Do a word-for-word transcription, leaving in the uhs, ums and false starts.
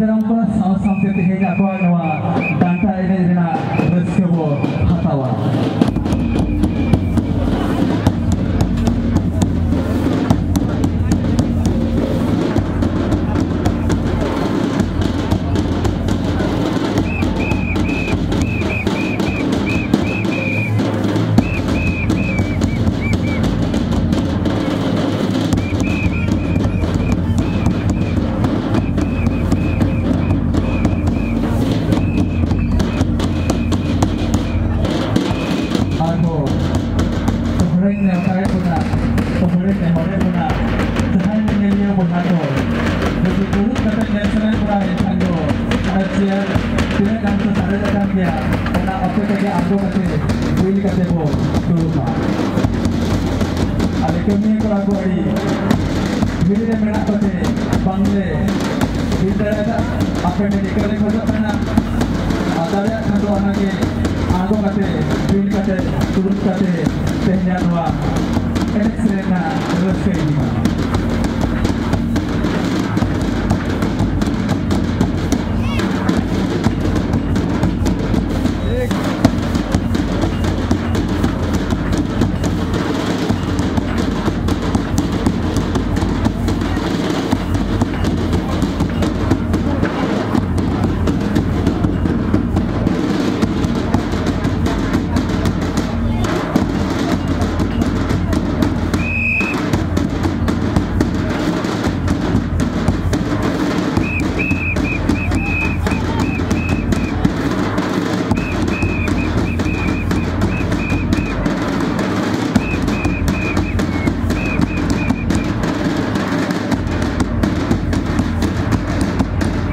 ᱯᱮᱲᱟ ᱠᱚ ᱥᱟᱶ ᱥᱟᱶᱛᱮ ᱛᱮᱦᱮᱧ ᱟᱠᱚᱣᱟᱜ ᱱᱚᱣᱟ ᱰᱟᱱᱴᱟ ᱮᱱᱮᱡ ᱨᱮᱱᱟᱜ ᱨᱟᱹᱥᱠᱟᱹ ᱵᱚ ᱦᱟᱛᱟᱣᱟ᱾ ᱟᱨᱦᱚᱸ ᱥᱚᱦᱨᱟᱭ ᱱᱮᱣᱛᱟᱭᱮᱫ ᱵᱚᱱᱟ, ᱥᱚᱦᱨᱟᱭ ᱱᱮᱦᱚᱨᱮᱫ ᱵᱚᱱᱟ, ᱡᱟᱦᱟᱸᱭ ᱧᱮᱧᱮᱞᱤᱭᱟᱹ ᱵᱚᱭᱦᱟ ᱠᱚ ᱡᱩᱫᱤ ᱫᱩᱲᱩᱵ ᱠᱟᱛᱮ ᱧᱮᱞ ᱥᱟᱱᱟᱭᱮᱫ ᱵᱚᱱᱟ, ᱮᱱᱠᱷᱟᱱ ᱫᱚ ᱚᱱᱟ ᱪᱮᱭᱟᱨ ᱛᱤᱱᱟᱹᱜ ᱜᱟᱱ ᱠᱚ ᱥᱟᱨᱮᱡ ᱟᱠᱟᱱ ᱜᱮᱭᱟ, ᱚᱱᱟ ᱟᱯᱮ ᱛᱮᱜᱮ ᱟᱬᱜᱚ ᱠᱟᱛᱮ ᱵᱤᱞ ᱠᱟᱛᱮ ᱵᱚ ᱫᱩᱲᱩᱵ ᱢᱟ᱾ ᱟᱞᱮ ᱠᱟᱹᱢᱤᱭᱟᱹ ᱠᱚᱲᱟ ᱠᱚ ᱟᱹᱰᱤ ᱵᱷᱤᱲ ᱨᱮ ᱢᱮᱱᱟᱜ ᱠᱚᱛᱮ ᱵᱟᱝᱞᱮ ᱵᱤᱞ ᱫᱟᱲᱮᱭᱟᱫᱟ᱾ ᱟᱯᱮ ᱴᱷᱮᱱ ᱤᱠᱟᱹ ᱞᱮ ᱠᱷᱚᱡᱚᱜ ᱠᱟᱱᱟ, ᱟᱨ ᱫᱟᱲᱮᱭᱟᱜ ᱠᱷᱟᱱ ᱫᱚ ᱚᱱᱟᱜᱮ ᱟᱬᱜᱚ ᱠᱟᱛᱮ, ᱵᱤᱞ ᱠᱟᱛᱮ, ᱫᱩᱲᱩᱵ ᱠᱟᱛᱮ ᱛᱮᱦᱮᱧᱟᱜ ᱱᱚᱣᱟ ᱮᱱᱮᱡ ᱥᱮᱨᱮᱧ ᱨᱮᱱᱟᱜ ᱨᱟᱹᱥᱠᱟᱹ ᱤᱫᱤ ᱢᱟ᱾